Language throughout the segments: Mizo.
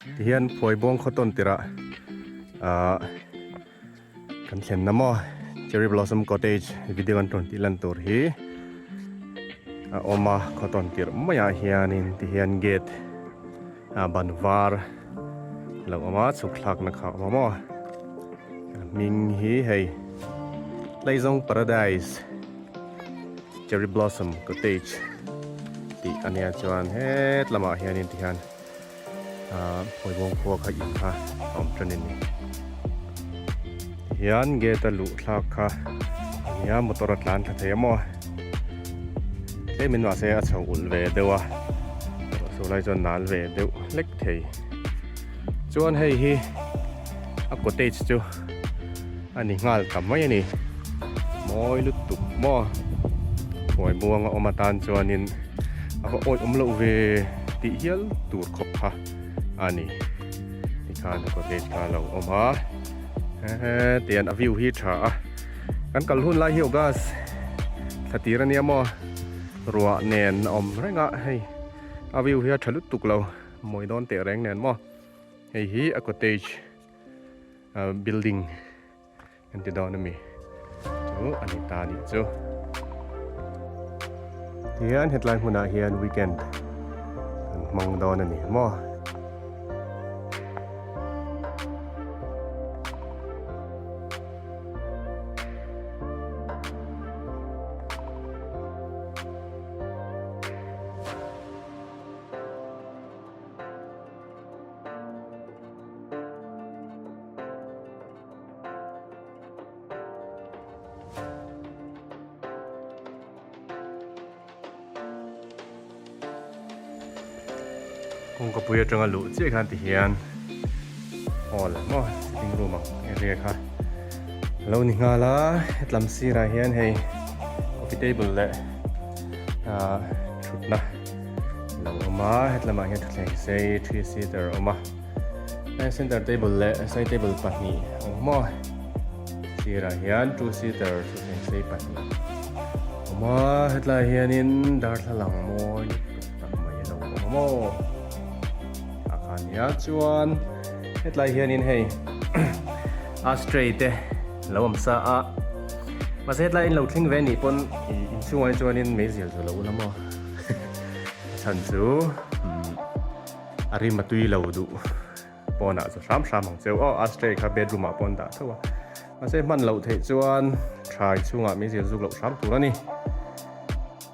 Tihian Phuaibawng khaw tawn tirah ahh kan thlenna maw Cherry Blossom Cottage video an rawn tih lan tur hi a awm a khaw tawn tirh maiah hianin tihian gate ah ban var a lo awm a chhuk thlakna kha a awm a maw hming hi hei Tlaizawng Paradise Cherry Blossom Cottage tih a nia chuan het lamah hianin tihian. Ahh Pawibawng khua kha in kha a awm tan a ni. Tihian gate a luh thlak kha a nia motor a tlan thla thei a maw tlemin mahse a chho ulh ve deuh a erawh chu lai chuan nal ve deuh hlek thei. Chuan hei hi a cottage chu a ni nghal ta mai a ni. Mawi lutuk maw Pawibawng a awm atan chuanin a va awih awm loh ve tih hial tur khawp kha a ni. Tikhan a cottage kha a lo awm a, hetiang a view hi tha a. Kan kal hun lai hi August thla tir ania maw ruah nen a awm reng a hei a view hi a tha lutuk lo mawi dawn teh reng nen maw hei hi a cottage building kan ti dawn ami chu a ni ta anih chu. Tihian hetlai hmunah hian weekend kan hmang dawn a ni maw. Kawngka pui atanga luh chiah khan ti hian hall maw sitting room ang area kha a lo ni nghal a hetlam sirah hian hei coffee table leh ah thutna a lo awm a hetlamah hian thuthleng sei three seater a awm a. Center table leh side table pahnih a awm a sirah hian two seater thutthleng sei pahnih a awm a hetlai hianin darthlalang mawi lutuk tak mai a lo awm a maw tah khan nia chuan hetlai hianin hei ashtray te lo awm sa a mahse hetlai in lo thleng ve anih pawn ih inchhungah hi chuanin meizial chu a lo la maw a chhan chu umm. A rim a tui lo duh pawnah chu hram hram ang cheu aw ashtray kha bedroom ah pawh an dah theuh a mahse hman loh theih chuan thai chhungah min zir zuk loh hram tur a ni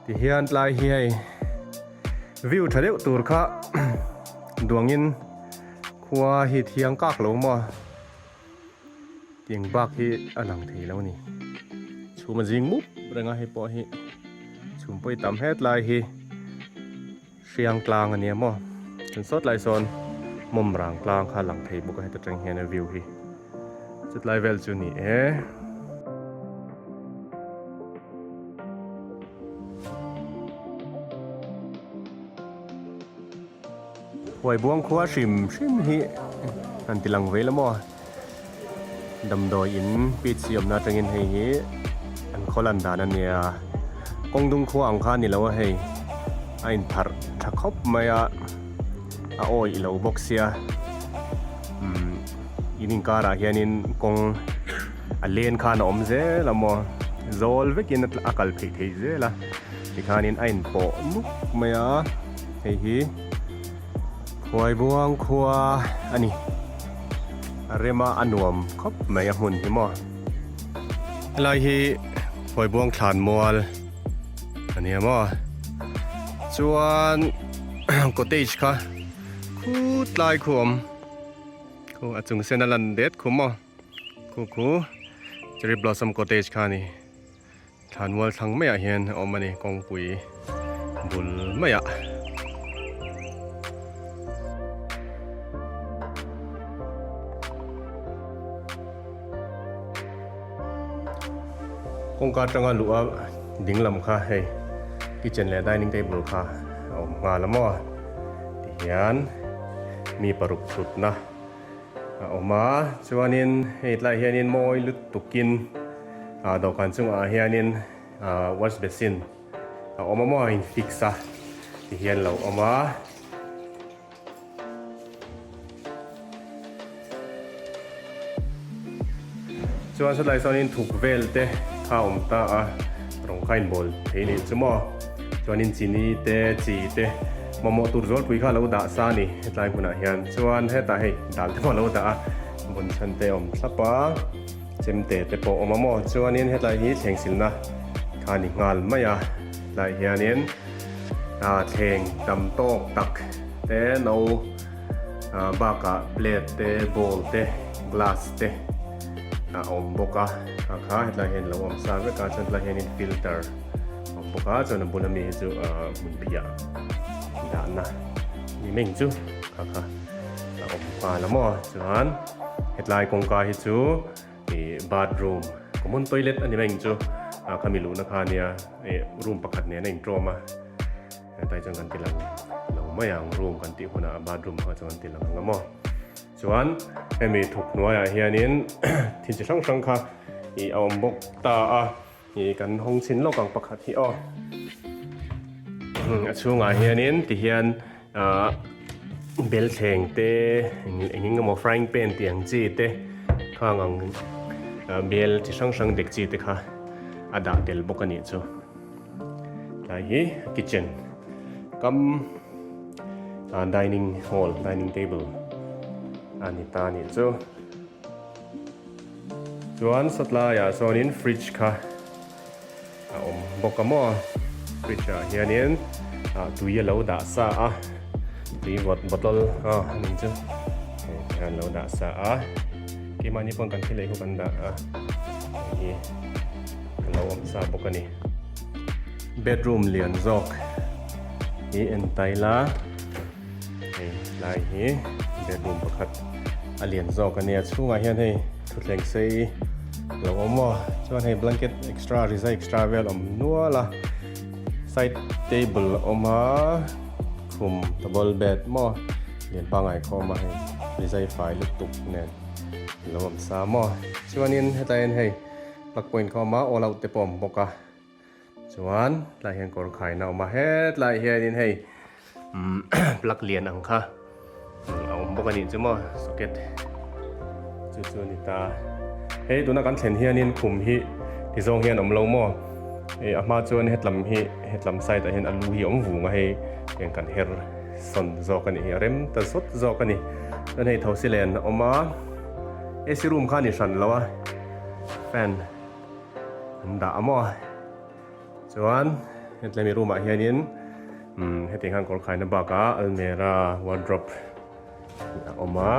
tihian tlai hi hei view tha deuh tur kha duangin khua hi thiang kak lo maw tiang bak hi a lang thei lo a ni chhum a zing mup reng a hei pawh hi chhum pawh hi tam hetlai hi. Hriang tlang a nia maw? Chuan sawt lai sawn mawm rang tlang kha a lang thei bawk a heta tang hian a view hi chutlai vel chu ni e. Huaibuang khua hrim hrim hi han ti lang ve la maw? Damdawi in pitch hi awmna atangin hei hi an khaw lan dan a nia kawng dung khua ang kha a ni lo a hei a inpharh tha khawp mai a a awih lo bawk sia umm in inkarah hianin kawng a len khan a awm zel a maw zawl vekin a kal phei thei zel a tikhanin a inpawh nuk mai a hei hi. Huaibuang khua a ni. A rema a nuam khawp mai a hmun hi maw. Helai hi Huaibuang thlan mual a nia maw. Chuan cottage kha khut lai khu awm. Khu a chung sen a lan det khu maw. Khu khu Cherry Blossom Cottage kha a ni. Thlanmual thlang maiah hian a awm a ni kawngpui bul maiah. Kawngka atanga luh a ding lam kha hei kitchen leh dining table kha a awm nghal a maw tihian mi paruk thutna a awm a chuanin hei tlaiah hianin mawi lutukin ah dawhkan chungah hianin ah wash basin a awm a maw a in fix a ti hian lo awm a. Chuan satlai sawnin thuk vel te kha a awm ta a, rawng kha inbawl thei nih chu maw. Chuanin chini te, chi te mamawh tur zawlpui kha a lo dah sa a ni hetlai hmunah hian. Chuan hetah hei dal te pawh a lo dah a, vawn chhan te a awm thlap a, chemte te pawh a awm a maw. Chuanin hetlai hi thleng silna kha a ni nghal mai a, hetlai hianin thleng tam tawk tak te no bakah plate te, bowl te, glass te a awm bawk a, kha kha hetlai hian lo awm sa vek a, chuan hetlai hianin filter a awm bawk a, chuan a bula mi hi chu ahh hmun phiah dahna ni meng chu kha kha a awm nghal a maw chuan hetlai kawngka hi chu ih bathroom common toilet a ni meng chu ah khami luhna kha ania ih room pakhat nen a intawm a. Hetlai chuan kan ti lang lo mai ang room kan tih hunah bathroom kha chuan kan ti lang ang a maw. Chuan hemi thawk hnuaiah hianin thil chi hrang hrang kha ih a awm bawk ta a, ih kan hawng chhin lawk ang pakhat hi aw. A chhungah hianin tihian ah belthleng te eng eng emaw frying pan tih ang chi te khang ang bel chi hrang hrang dek chi te kha a dah tel bawk a nih chu. Tlai hi kitchen kam ah dining hall dining table a ni ta anih chu chuan sawtlaiah sawnin fridge kha a awm bawk a maw fridge ah hianin ah tui a lo dah sa a tui vawt bottle ah a nih chu hei hian a lo dah sa a keimahni pawn kan thil lei khu kan dah a hei hi. A lo awm sa bawk a ni. Bedroom lian zawk hi en tai la hei lai hi bedroom pakhat a lian zawk a nia chhungah hian hei thutthleng sei lo awm aw chuan hei blanket extra rizai extra vel awm nual a side table a awm a khum double bed maw lian pangngai khawm a hei rizai fai lutuk nen lo awm sa maw chuanin hetah hian hei. Plug point kha a awm a, all out te pawh a awm bawk a, chuan tlai hian kawr khaina a awm a, hetlai hianin hei umm plug lian ang kha a awm bawk a nih chu maw socket chu chu a ni ta. Hei tuna kan thlen hianin khum hi ti zawng hian awm lo maw, hei a hma chuan hetlam hi hetlam side ah hian a lu hi a awm vung a hei heng kan her sawn zawk a nih hi a rem ta zawt zawk a ni, chuan hei thosi len a awm a, ac room kha a ni hran lo a. Fan an dah a maw chuan hetlai room ah hianin umm hetiang hian kawr khaina bakah almera wardrobe a awm a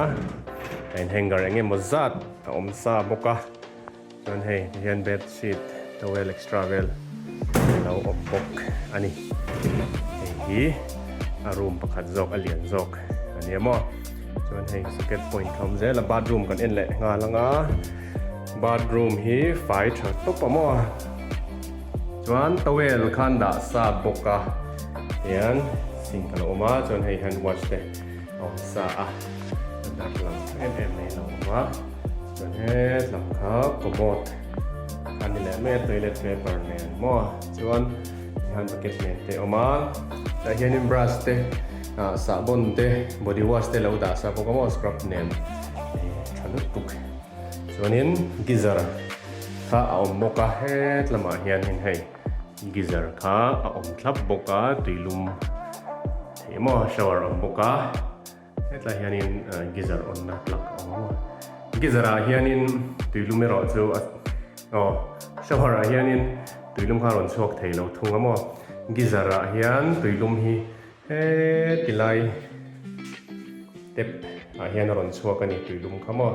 a in hanger eng emaw zat a awm sa bawk a chuan hei ti hian bed sheet towel extra vel a lo awm bawk a ni hei hi a room pakhat zawk a lian zawk a ni a maw. Chuan hei socket point kha awm zel a bathroom kan en leh nghal ang a bathroom hi fai tha tawp a maw chuan towel khan dah sa bawk a tihian sink a lo awm a chuan hei hand wash te a awm sa a darthlalang tha em em mai a lo awm a chuan hetlam kha commode a ni leh mai a toilet paper nen maw chuan Tihian bucket nen te a awm a, tah hianin brush te ah sahbawn te body wash te lo dah sa bawk a maw scrub nen ih tha lutuk. Chuanin geyser kha a awm bawk a het lamah hianin hei geyser kha a awm thlap bawk a tuilum theih maw shower a awm bawk a. Hetlai hianin geyser on na plug a awm a, geyser ah hianin tuilum erawh chu a aw shower ah hianin tuilum kha a rawn chhuak thei lo thung a maw, geyser ah hian tuilum hi heti lai tap ah hian a rawn chhuak a ni tuilum kha maw,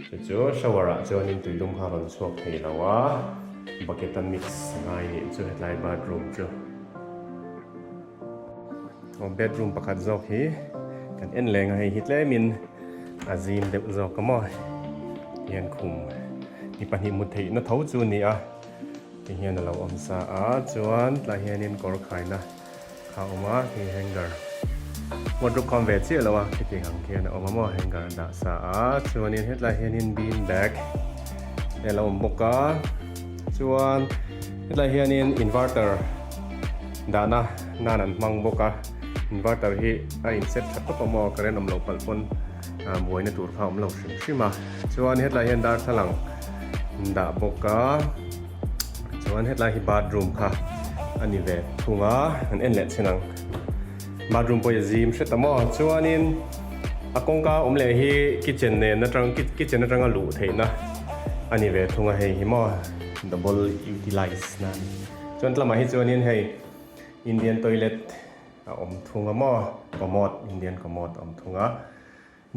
chu chu shower ah chuanin tuilum kha a rawn chhuak thei lo a, bucket a mix ngai nih chu hetlai bathroom chu. Aw bedroom pakhat zawk hi kan en leng a hei hi tlemin a zim deuh zawk a maw hian khum mi pahnih mut theihna tho chu a ni a ti hian a lo awm sa a chuan tlai hianin kawr khaina kha a awm a hei hanger wardrobe kha a awm ve chiah lo a khitiang ang khian a awm a maw hanger a dah sa a chuanin hetlai hianin bean bag te a lo awm bawk a chuan hetlai hianin inverter. Dahna nan an hmang bawk a, inverter hi a in set tha tawp a maw current awm loh palh pawn buaina tur kha a awm lo hrim hrim a. Chuan hetlai hian darthlalang. an dah bawk a chuan hetlai hi bathroom kha a ni ve thung a an en leh chhin ang bathroom pawh hi a zim hret a maw chuanin a kawngka awm leh hi kitchen nen atang kitchen atanga luh theihna a ni ve thung a hei hi maw double utilize na a ni chuan tlamah hi chuanin hei Indian toilet a awm thung a maw commode Indian commode a awm thung a.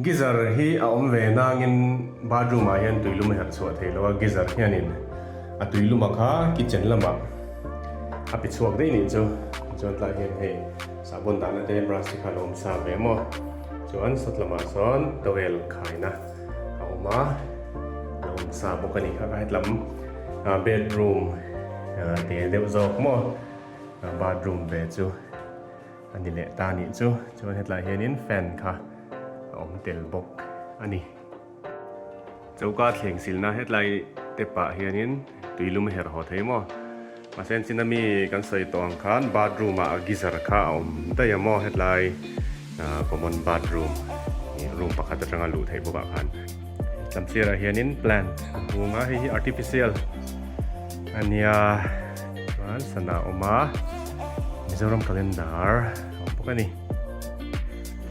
Geyser hi a awm ve nangin bathroom ah hian tuilum a herh chhuah thei lo a, geyser hianin a tuilum a kha kitchen lamah a pe chhuak daih nih chu. Chuan tlai hian hei sahbawn dahna te brush te kha a lo awm sa ve maw. Chuan sawt lamah sawn towel khaina a awm a, a lo awm sa bawk a ni kha hetlam bedroom te deuh zawk maw bathroom ve chu. A ni leh ta nih chu. Chuan hetlai hianin fan kha a awm tel bawk a ni. Choka thleng silna hetlai te pah hianin tuilum a herh haw thei maw? Mahse an chin ami kan sawi tawh ang khan bathroom ah geyser kha a awm daih a maw hetlai common bathroom room pakhat atanga luh theih bawk ah khan. Tlamsir ah hianin plant a hung a, hei hi artificial a nia. Chuan sana a awm a, Mizoram calendar a awm bawk a ni.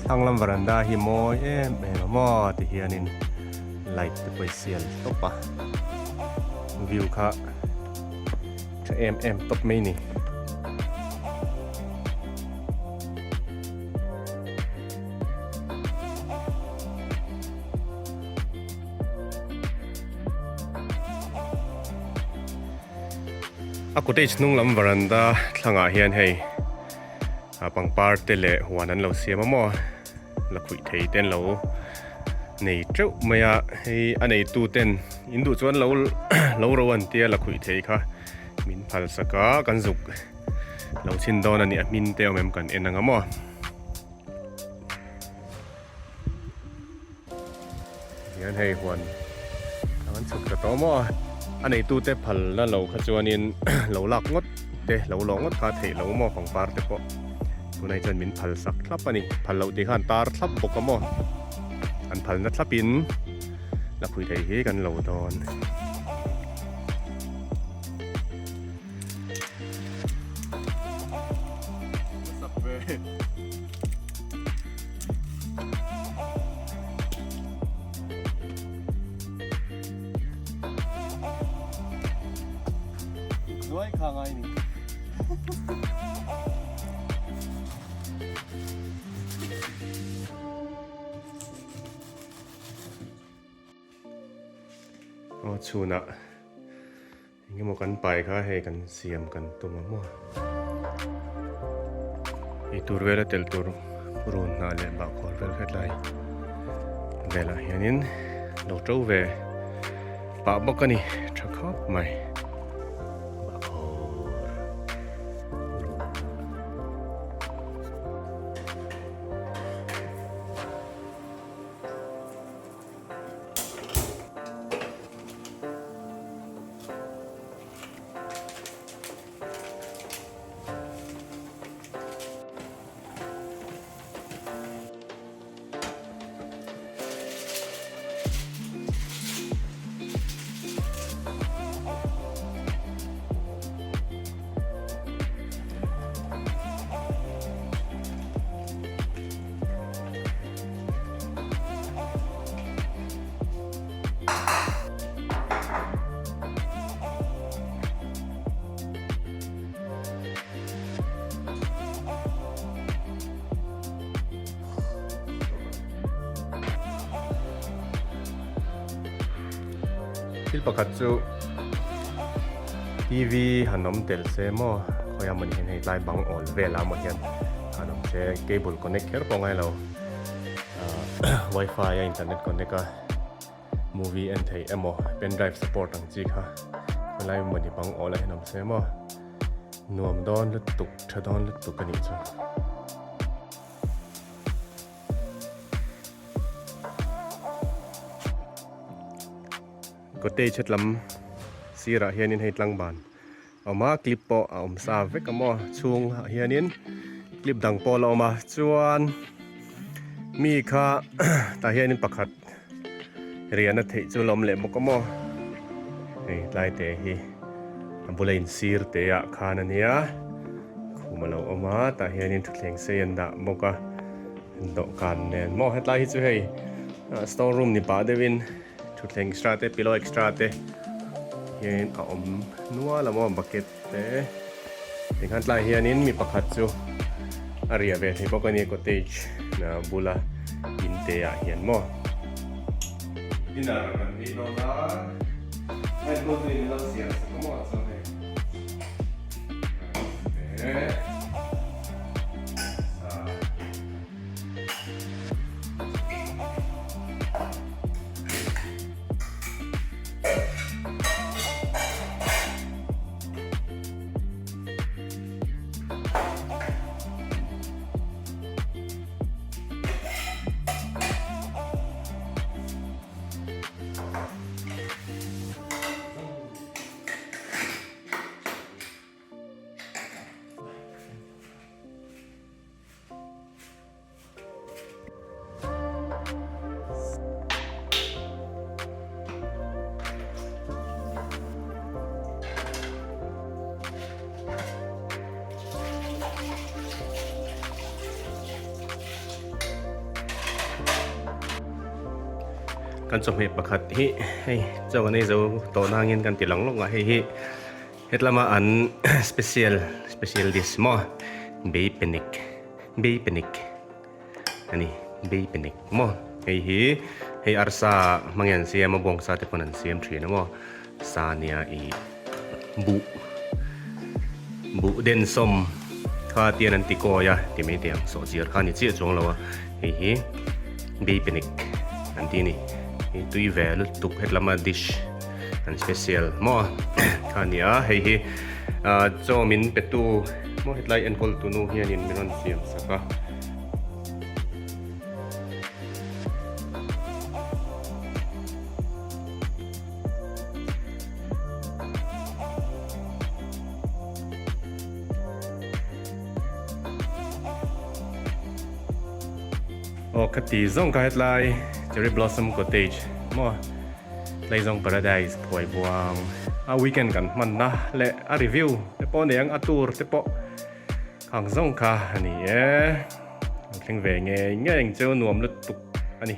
Thlang lam varanda hi mawi em em a maw ti hianin light te pawh i sial tawp a, view kha tha em em tawp mai ni. A cottage hnung lam varanda thlangah hian hei ah pangpar te leh huan an lo siam a maw la khuih thei te an lo nei teuh mai a hei a neitu ten in duh chuan lo lo ro an tia la khuih thei kha min phal sak a kan zuk lo chhin dawn a ni a hmin te awm em kan en ang a maw. Hian hei huan an chhuk ta tawh maw a a neitute phalna lo kha chuanin lo lak ngawt te lo lawh ngawt kha theih lo maw pangpar te pawh tunah hi chuan min phal sak thlap a ni phal loh tih khan tar thlap bawk a maw an phalna thlapin la phui thei hi kan lo dawn. Nuai kha ngai ni. Aw chhunah Engemaw kan pai kha hei kan siam kan tum a maw. Eitur vel a tel tur run hnah leh bahkhawr vel hetlai velah hianin lo to ve pah bawk a ni tha khawp mai. Bahkhawr run hnah. Thil pakhat chu TV han awm tel se maw khawiah mawni hian hei tlai bang awl velah maw hian han awm se cable connect kher pawh ngailo wifi a internet connect a movie en theih emaw pen drive support ang chi kha khawilai mawni bang awl a hian awm se maw nuam dawn lutuk tha dawn lutuk a nih chu. Cottage hetlam sirah hianin hei tlangban a awm a clip pawh a awm sa vek a maw chhung ah hianin clip dang pawh a la awm a chuan mi kha tah hianin pakhat riahna theih chu a la awm leh bawk a maw. Hei tlai te hi a bula insir te ah khan a nia khum a lo awm a tah hianin thutthleng sei an dah bawk a dawhkan nen maw hetlai hi chu hei store room ni pah deuhin thutthleng extra te pillow extra te hianin a awm nual a maw bucket te tikhan tlai hianin mi pakhat chu a riah ve thei bawk a ni cottage bula in te ah hian maw. Dinner kan ei dawn a, hei pawh chu in lo siam sak a maw chuan hei rice te sa. Kan chawhmeh pakhat hi hei chaw kan ei zo tawh nangin kan ti lang lawk a hei hi hetlama an special special dish maw bei penik bei penik a ni bei penik maw hei hi hei arsa hmangin an siam a bawngsa te pawn an siam thin a maw sa nia ih buh buh den sawm kha tian an ti kawi a ti mai teh ang sawh zir kha a ni chiah chuang lo a hei hi bei penik an ti a ni hei tui ve lutuk hetlama dish an special maw kha a ni a hei hi ah chaw min pe tu maw hetlai enkawl tu nu hianin min rawn siam sak a. Aw ka ti zawng ka hetlai Cherry Blossom Cottage maw Tlaizawng Paradise phuai buang a weekend kan hman na leh a review te pawh a nei ang a tour te pawh ang zawng kha a ni e. An thleng ve ngei ngei ang cheu nuam lutuk a ni.